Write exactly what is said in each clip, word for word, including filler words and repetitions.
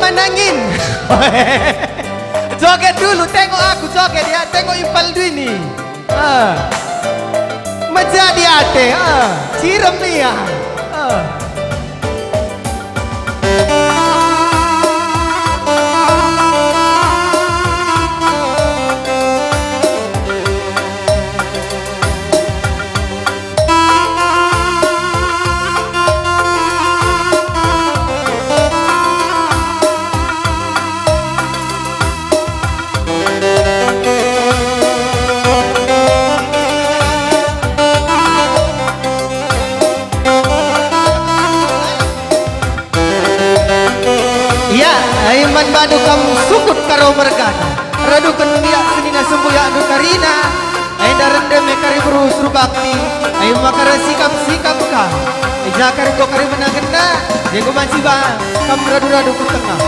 Manangin. Joget dulu, tengok aku joget ya, tengok impalndu ini. Ah. Mejadi ate, ah. Cirem ia. Ah. Ya, ai man bandu kam sukut Karo mergana. Raduken biak senina sembuyak ndu karina. Enda rende me kari beru suruh bakti. Ai maka ersikap-sikap ka. Ija kari ko kari menangenna. Jago banci ba kam radu-radu ku tengah.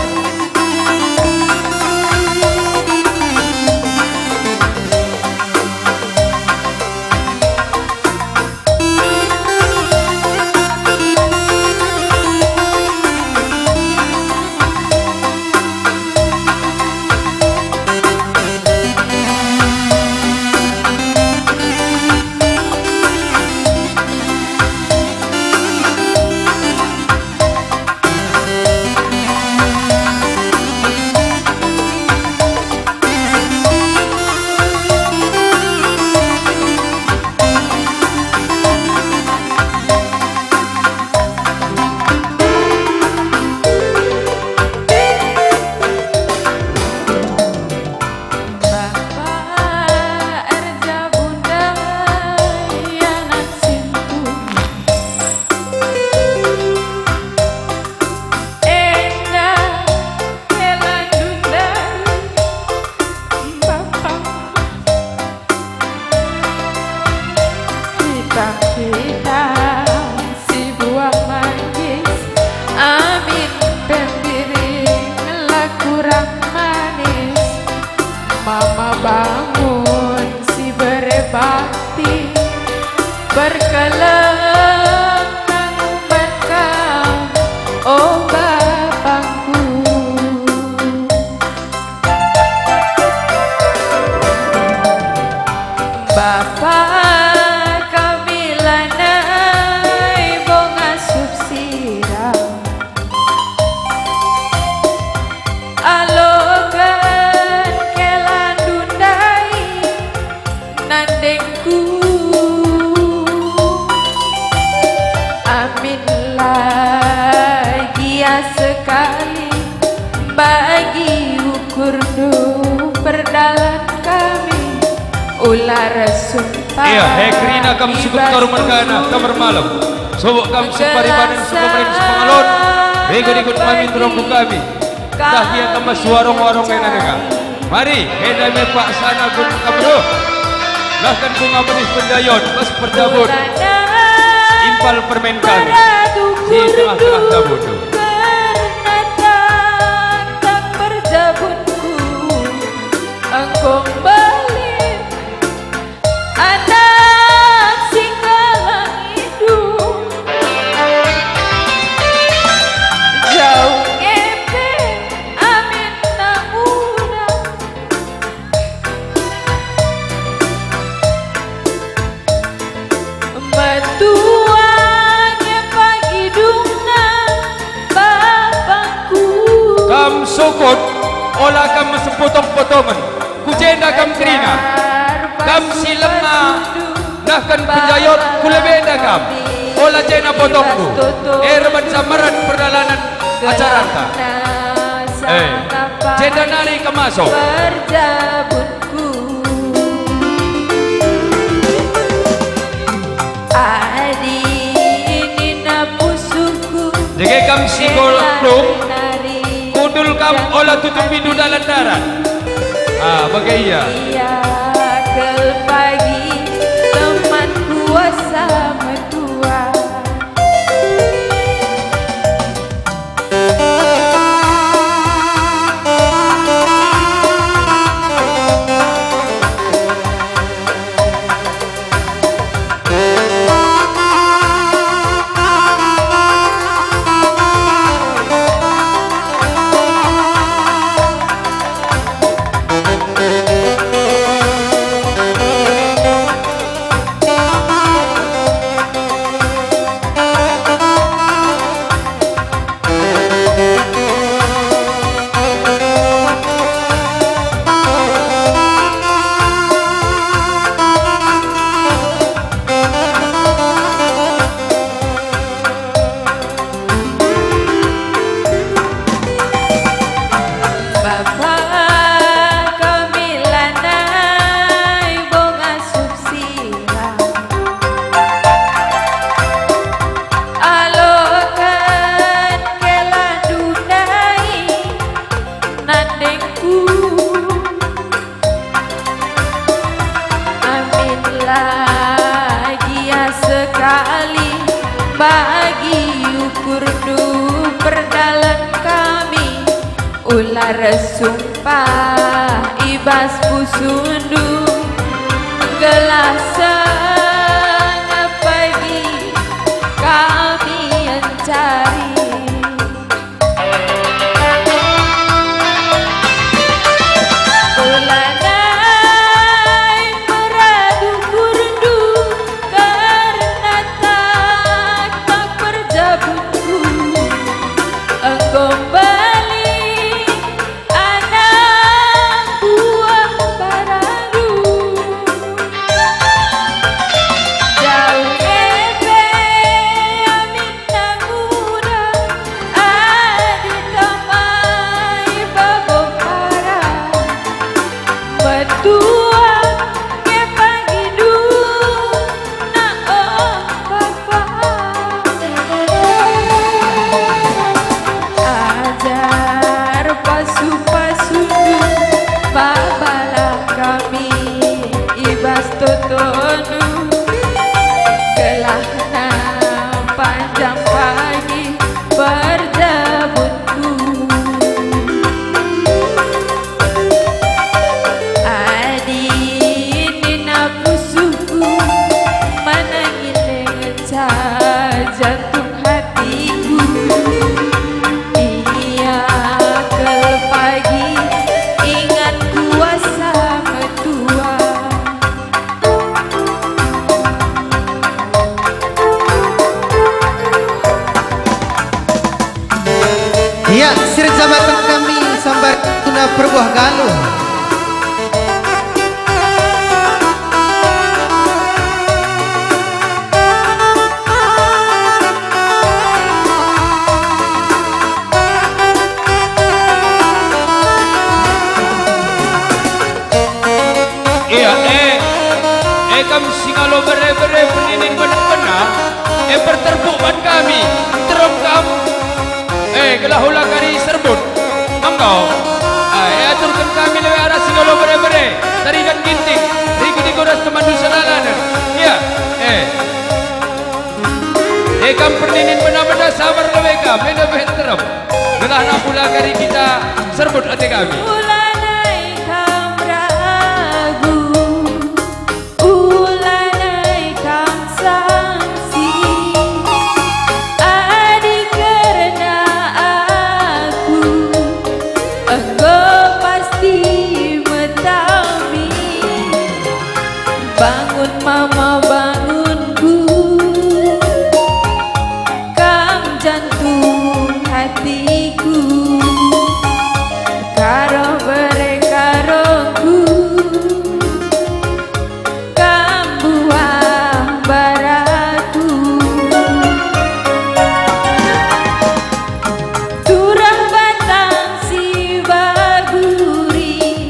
Bapa erjabun ndai anak singkung. Enda kelandu ndai bapa. Kita-kita si buah manggis, amin pembiring la kurang manis. Mama bangun si bere bakti, berkeleng nangumban kam, o bapangku. Bapa kami lanai bo ngasup sira. Aloken kelandu ndai nandengku. Amin la gia sekali bagi ukurndu perdalan kami ular sumpah. Iya, he kerina kam sukut Karo mergana, kam ermalem. Sobok kam sumpah ribanen, sumpah meren, sumpah ngalon. Rikut-rikut mami turangku kami. Dah gia kam suarong-warong ena denga. Mari, enda me paksana gun kam reh. Lahken bunga meriah penjayot bas perjabun impal permen kami si tengah-tengah jabundu. Engkong bali anak si nggelengi dung. Jau nge pe aminna urang. Metua nge pagi dungna bapangku. Kam sukut, ola kam mesempotong-potongen. Ku jenda kam kerina, kam si lema nahken penjayot ku lebenda kam. Ola jenda potongndu, erban samaran perdalanen acaranta. Eh, jenda nari kam masuk. Adi nina pusuhku. Dage kam si golok nari. Kundul kam ola tutupindu dalan darat. Ah, bage ia. Ia kel pagi teman kuasa metua. Ula ersumpah i bas pusuhndu, gelah sanga pagi kami encari. Ula nai meradu kurndu, kerna taktak perjabunku enggo mbelin anak buah barandu. Jauh ebe amin Namuda adi tamai babo para, metua nge pagindu na, oh, bapa. Ajar pasu-pasundu, babalah kami i bas totondu, gelahna panjang pagi perjabunku. Adi nina pusuhku, mana ngiling ngenca jantung hatiku. Ia kel pagi ingan kuasa metua. Ya, sirsamaten kami sambar tuna perbuah galuh. Ia, e, e kam si ngalo bere-bere perninin bena-bena, e perterpuk ban kami, nterem kam, e gelah ula kari serbut. Enggo, e aturken kami lewe arah si ngalo bere-bere, tarigan ginting, rikut-rikut ras temanndu sedalanen. Ia, e. E kam perninin bena-bena sabar lewe kam, e lebe nterem. Gelah ula kari kita serbut ate kami. Ula nai kam ragu, ula nai kam sangsi, adi kerna aku enggo pasti metami. Bangun mama, bangunku, kam jantung hatiku, karo bere karoku, kam buah baraku. Turang batang si baguri,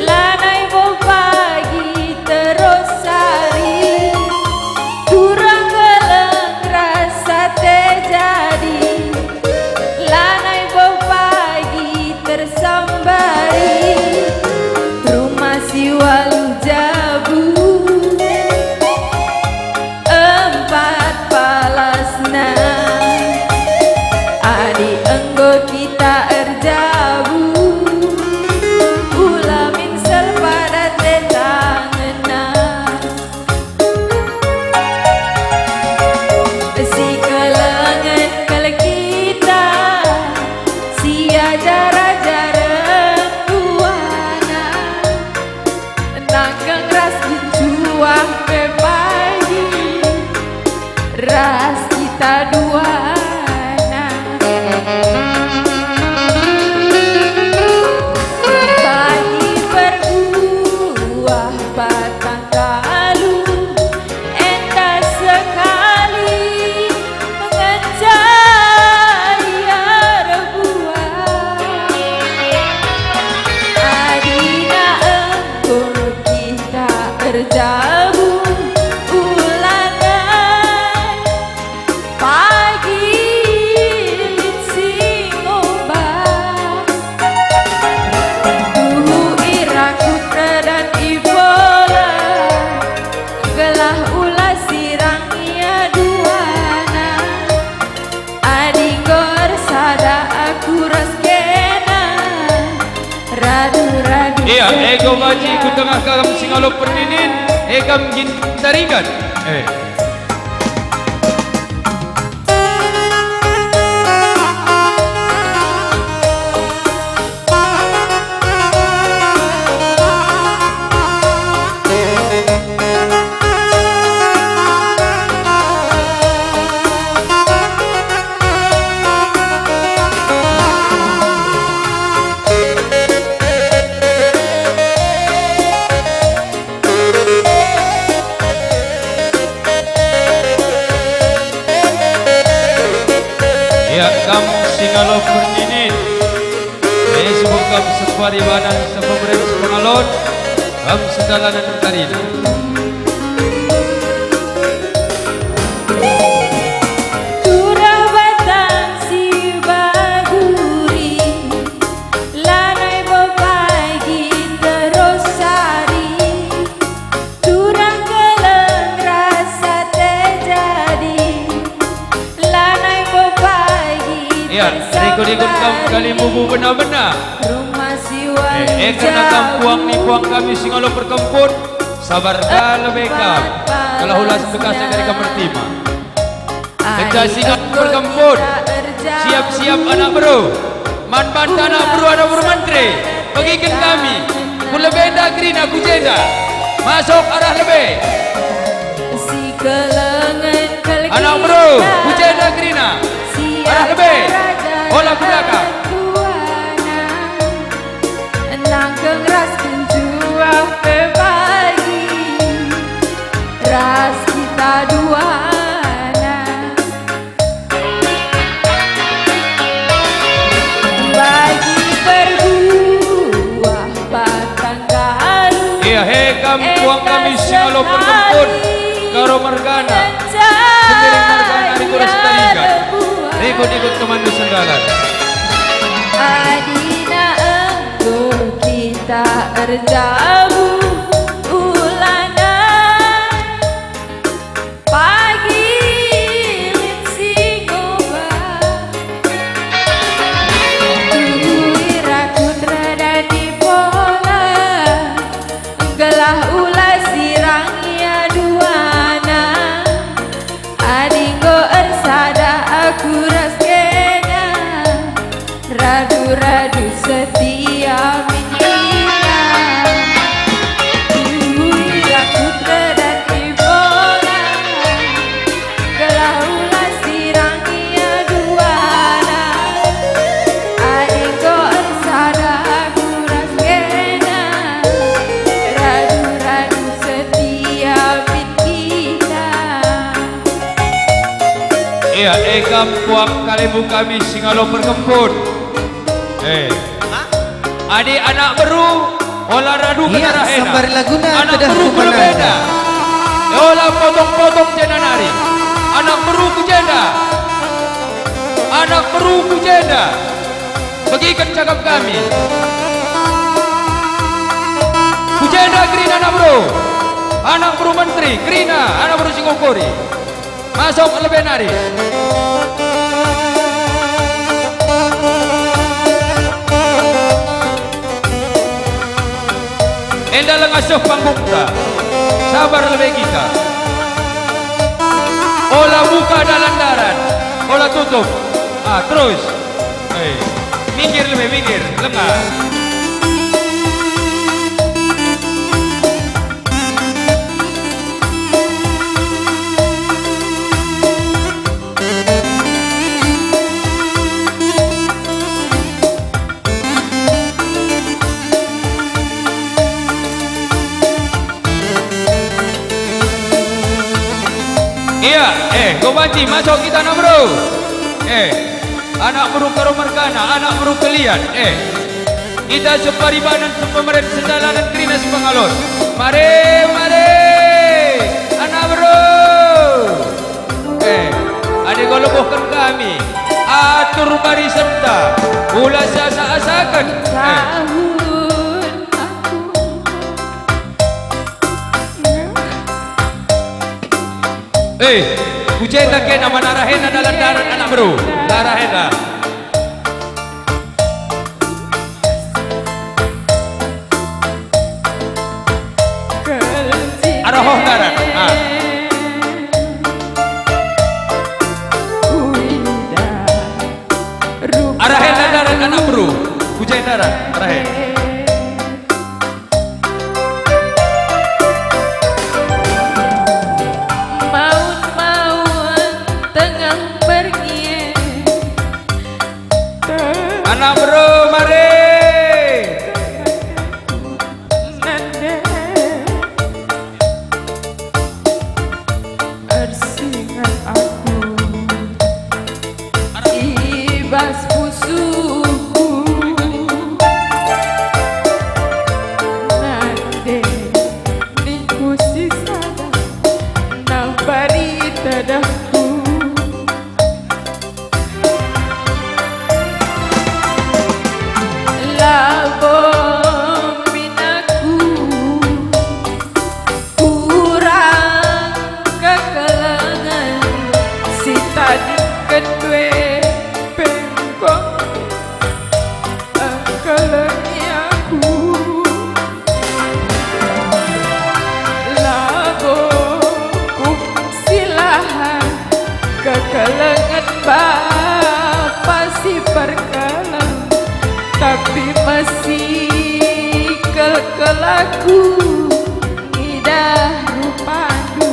lanai bo pagi terus sari. Turang geleng ras ate jadi, lanai bo pagi tersambari. Rumah si waluh jabu, empat palasna. Adi enggo kita erjabu, ula minsel padan tetangena. Sikelengen kal kita, siajar-ajaren tuana. Nangkeng ras gincuah pe pagi ras kita duana. Pagi perbuah batang kalu, enda sekali ngenca ia erbuah. Ia, ego baji ku tengah kam singalo perninin, e kam gin taringan. Eh. Ia, kam singalo perninin. Isuruh kam separi badan sepemeren sepengalon, kam sedalanen karina. Turah batang si baguri, lanai bo pagi terus sari. Turang keleng rasa terjadi, lanai bo pagi. Ia, rikut-rikut kam kalimbubu bena-bena. Rumah si Eh, eh, kerna kam puang ni puang kami singalo perkempun, sabar ka lebe kam. Kalau ulas bekas kari kam ertima. Kenca singalo perkempun, siap-siap anak beru. Man banta anak beru, anak beru menteri. Begiken kami. Ku lebe enda kerina ku jenda. Masuk arah lebe. Anak beru, ku jenda kerina. Arah lebe. Ola ku belakang. Nangkeng ras kencuah pepagi ras kita duana. Bagi perbuah batang galuh. Ia, he kam puang kami singalo perkempun, Karo mergana, Sendiri mergana, rikut ras tarigan. Rikut-ikut teman di segala. Adina enggo kita erjabu ulana. Pagi lit si ngubah. Turi rakut radani pola. Gelah ula sirang ia duana. Adi enggo ersada aku ras kena. Radu-radu setia min kita. Ui, aku terdat ibola. Gelah ula sirang ia duana. Adi enggo ersada aku ras kena. Radu-radu setia min kita. Ia, e kam puang kalimbubu kami singalo perkempun. Eh. Adi anak beru, ola radu kenarahena. Anak beru ku lebena. E, ola potong-potong jenda nari. Anak beru ku jenda. Anak beru ku jenda. Begiken cakap kami. Ku jenda kerina anak beru. Anak beru menteri, kerina anak beru si ngukuri. Masuk lebe nari. Enda langa seh panggungta. Sabar lebe kita. Ola buka dalan darat. Ola tutup. Ah, terus. Eh, minggir lebe, minggir. Lengah. Ia, eh, enggo banci masuk kita anak beru. Eh, anak beru Karo mergana, anak beru Kelian, eh. Kita separibanan sepemeren sedalanen kerina sepengalon. Mare, mare, anak beru. Eh, adi enggo lebuhken kami, atur barisenta, ula siasa-asaken. Eh. Eh, ku jenda kena man arah enda dalan darat anak beru. Arah enda. Ku jenda dah, berakhir. Maun-maun tengah berngiang. Anak beru, mari. Ersinget aku i bas pusuhku. Nande ningku si sada nampari tedehku. Labo min aku kurang kekelengen si tadingken due pengko engkelengi aku. Labo kum silahan kekelengen bapa si perkeleng, tapi mesikel-kel aku ngidah rupandu.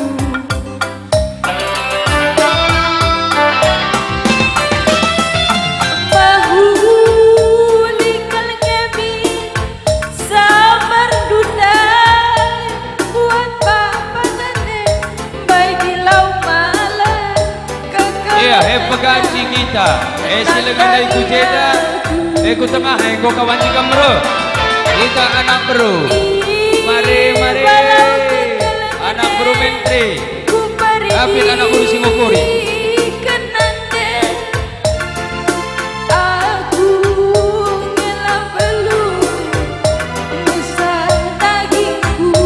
Mehuli kal ngemi sabar ndundai buat bapa nande bagi lau malam kekal. Iya, he peganci kita. Eh, silengan dari ku jeda. Eh, ku tengah, eh, enggo kawan tiga meru. Kita anak beru. Mari, mari. Anak beru menteri. David anak guru Singokori. Aku ngelap belum musa dagingku.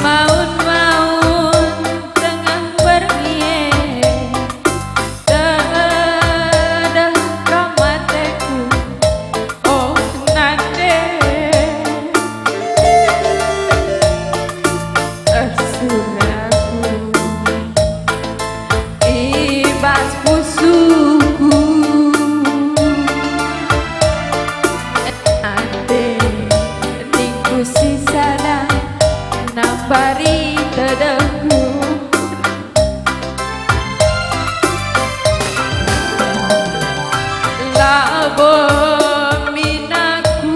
Maun-maun tengah berngiang, tedeh kam ateku, oh nande. Ersura aku i bas pusuhku. Ate ningku si sada nampari tedehku. Labo min aku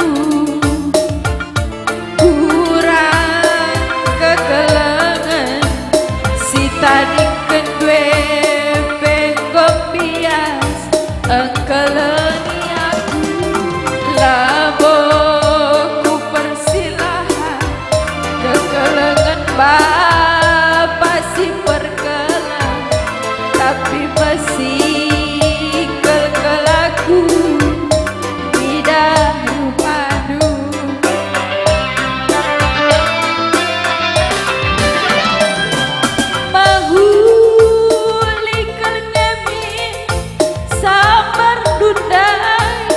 kurang kekelengen, si tadingken due pe enggo bias engkelengi aku. Labo kupersilahan kekelengen bapa si perkeleng, tapi mesikel-kel aku ngidah rupandu. Mehuli kal ngemi sabar ndundai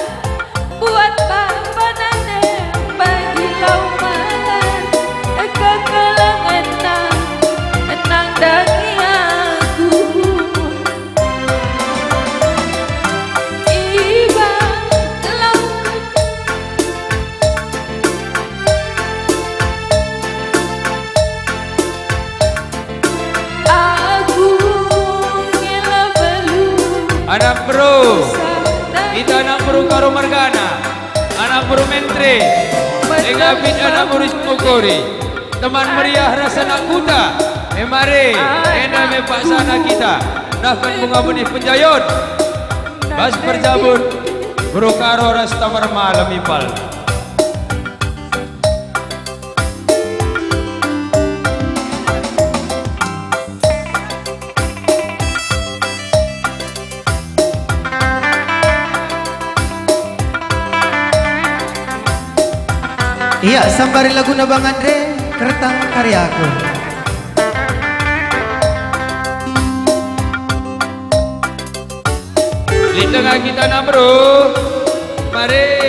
buat bapa nande bagi lau malan kekelengenna. Anak beru, kita anak beru Karo mergana, anak beru Mentre, enggo abit anak beru Sukori, teman meriah ras anak kuta, e mari, enda me paksana kita, nahken bunga benih penjayon, bas perjabun, beru Karo ras Tambar Malem Ipal. Ia, sambari laguna Bang Andre, Kertang Karyaku. Di tengah kita anak beru, mari.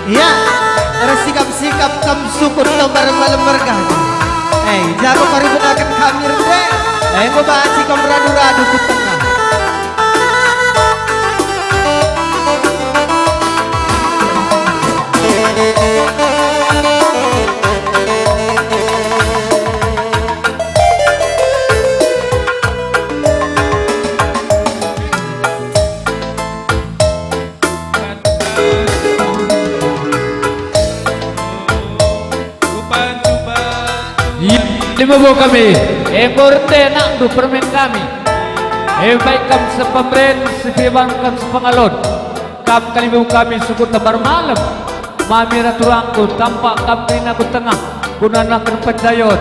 Ya, ersikap-sikap kam sukut Tambar Malem mergana. Eh, jago kari benaken kami rende. Eh, enggo banci kam radu-radu ku tengah. Iya, lima buah kami. Enggo rende nakndu permen kami. E, baik kam sepemren, sipiban kam sepengalon. Kam kalimbubu kami sukut Tambar Malem. Mami ratu rangku, tampak kam kerina ku tengah, guna nahken penjayon.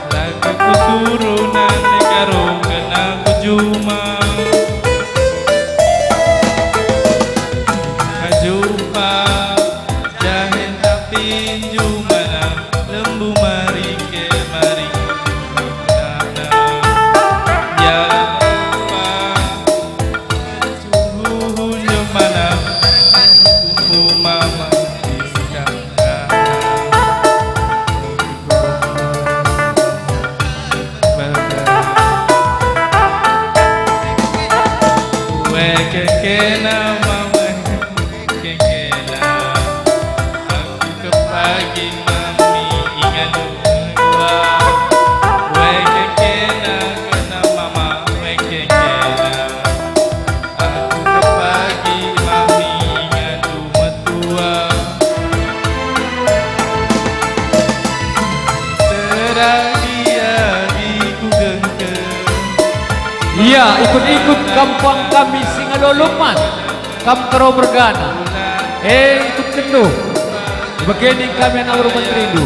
Lako kusuruh nande karo kena ku juma. Kajumpa jahen tapi jumana lembu marike marike. Ya, jumana, jumana, jumana. Ikut-ikut kam puang kami Singalolo man, kam Karo mergana. E, ikut kenndu. Bage ning kami anak beru menterindu.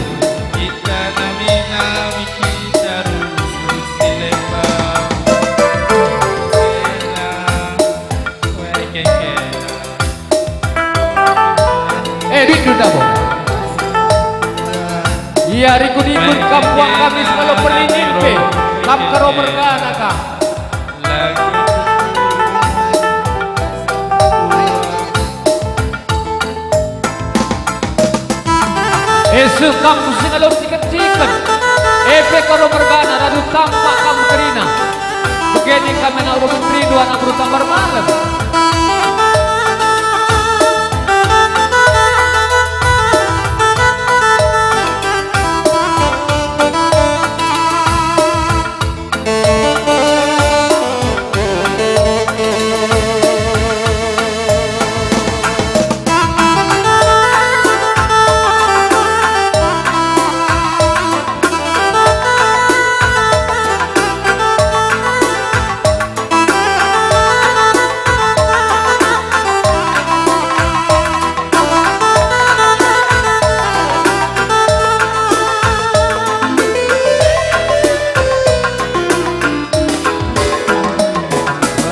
Eh, rindu dabo. Ia rikut-ikut kam puang kami Singalolo perlindin pe, kam Karo mergana kam. Ese kam ku Singalolo ciken-ciken, e pe Karo mergana radu tampak kam kerina. Bage ning kami anak beru menterindu, anak beru Tambar Malem.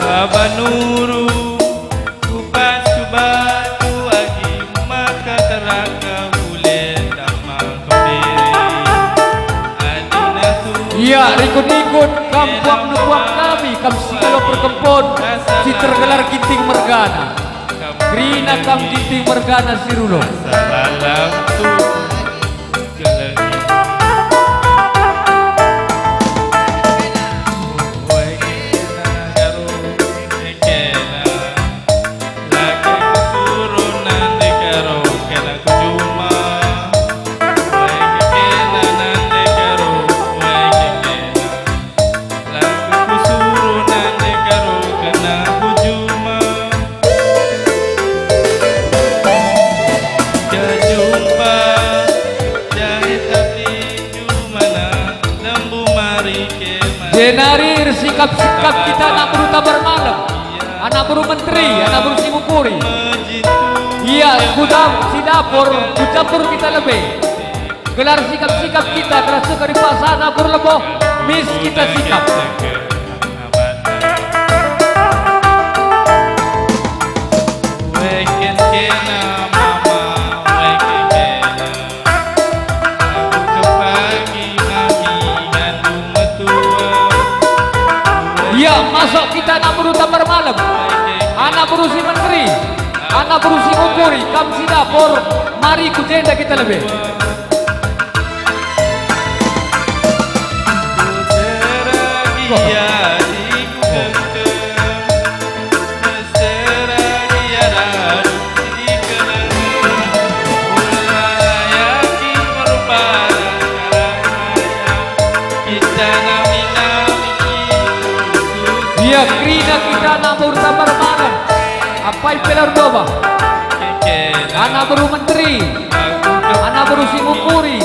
Baba nuru, kupas kubatu agi maka teraka ule tamang kembiri. Adina su- Ia rikut-ikut kam puang nukuang kami, kam Singalolo perkempon si tergelar Ginting mergana. Kerina kam Ginting mergana si rulo. Salah tu. Jenari ersikap-sikap kita anak beru Tambar Malem, anak beru menteri, anak beru Singukuri. Ia ku dam-, si dapur, ku campur kita lebe. Gelar sikap-sikap kita, gelar suka dipaksa anak beru lebo, mis kita sikap. Weken kena mama, weken kena. Aku kepagi mami ngandung metua. Ya, masuk kita anak beru Tambar Malem. Anak beru si menteri, anak beru Singukuri, kam si dapur, mari ku jenda kita lebe. Ia kerina kita anak beru Tambar Malem. Apai pe la erdoba. Anak beru menteri, anak beru Singukuri.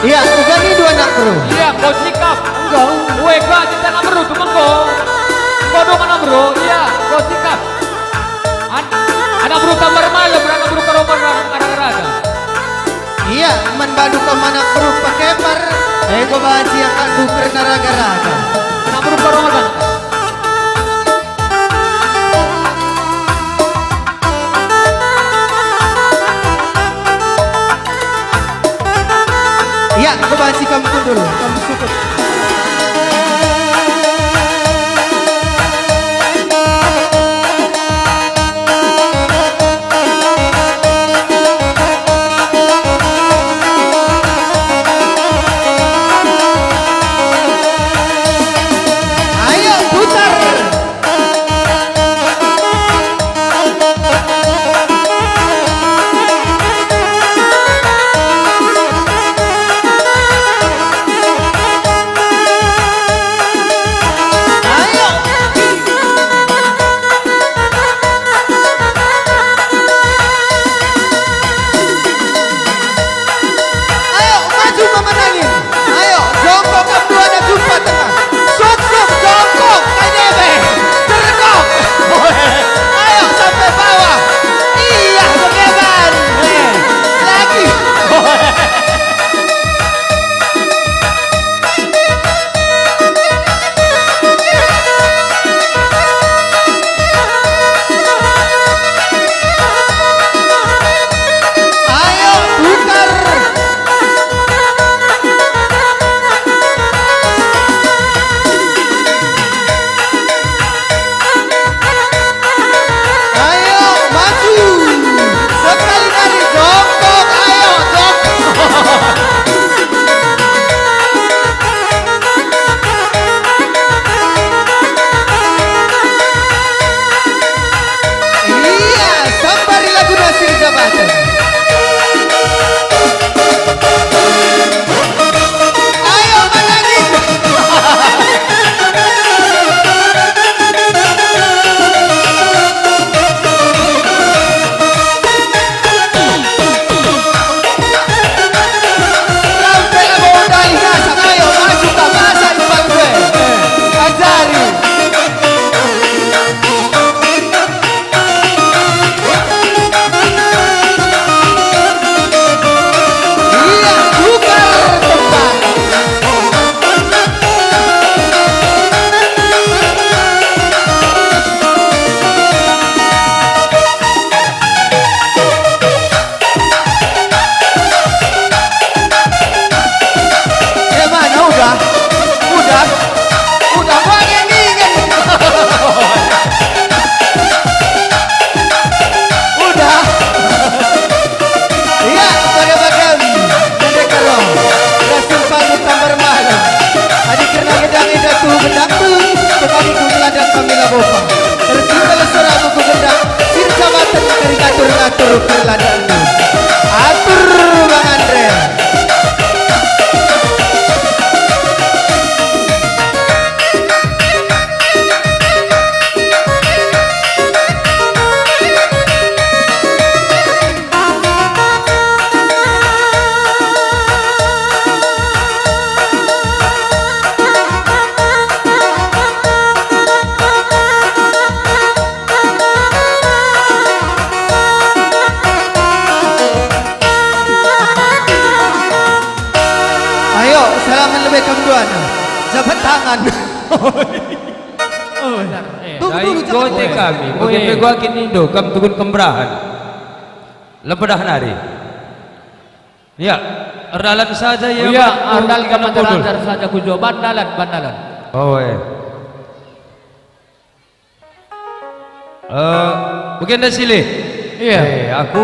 Ia, uga nindu anak beru. Ia, enggo sikap. Enggo. Ue, ka kita anak beru, tu enggo. Enggo dong anak beru, ia, enggo sikap. An-, anak beru Tambar Malem, anak beru Karo mergana. Ia, man bandu kam anak beru Pakepar, enggo banci akapndu kerina raga-raga. Anak beru Karo mergana. Ya, kubanci kam kundul, kam sukut. Ayo, putar. Perladandu. Atur, Bang Andre. Ayo, salaman lebe kam duana. Jabat tangan. Oh, bentar. Eh. Tunggu dulu, jangan gote kami. Weh. Bagi peguakin Indo, kam tukun kemberahan. Lepedah nari. Ya, erdalan saja ya, ya, Bang. Erdalan kami lancar saja ku jo. Bandalan, bandalan. Oh, eh. Eh, Baginda Silih. Iya. Eh, aku